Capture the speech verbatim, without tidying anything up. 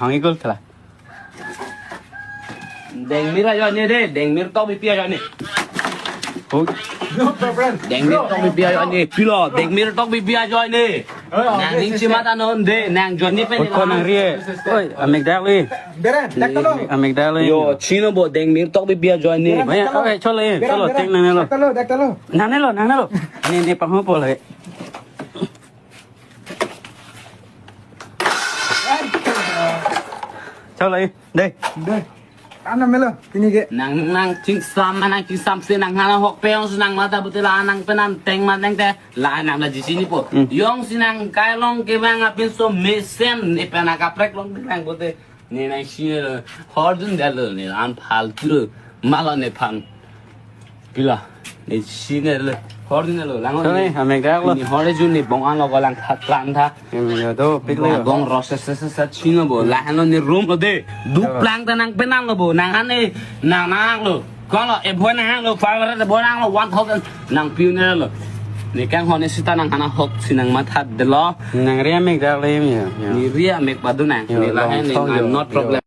Ang ikul kala. Dengmir ajoine de, dengmir tok bipi ajoine. Oh, No problem. Dengmir tok bipi ajoine. Pilo, dengmir tok bipi ajoine. Oh, Nang ning yes, yes, chimat yes. Anon de, nang joine pen. Oi, ko nang rie. Oi, amek dak le. Beren, dak talo. Amek dak le. Yo, chino bo dengmir tok bipi ajoine. Beren, Baya, dak talo. Oke, cholo, eh, Beren, cholo, beren. Ting nangnelo. Dak talo, dak talo. Nangnelo, nangnelo. Ni, ni pahmo po lagi. Cholo, eh. Dei. Dei. Ano melo, pini ke. Nang nang chingsam, nang chingsam si nang hana hok peyong si nang mata buti la nang penan teng ma teng te la nang la jisi ni po. Hmm. Yong si nang kai long ke bang apin so mesen ni pena kaprek long bang buti ni nang si hordun dalo ni an phal tu malo ni phan. Pila. Ni sine le. Hor ni lo. Lang Tone, ni. Amek dak lo. Ni hor jun ni bong an lo ko lang khat lang tha. Em, yo do, pik lo. Bong ros se se se se chino bo. Lahenlo ni room lo de. Duk Yo. Plang ta nang penan lo bo. Nang ane nang nang lo. Ko lo e bo nang lo. Five hundred bo nang lo. One thousand nang piu ne lo. Ni kang hone sita nang hana hok si nang matha de lo. Nang ria mek dak le mi ya. Yo. Ni ria mek padu nang. Yo, Ni lahen long ni thong nang yo. Not Yo. Problem.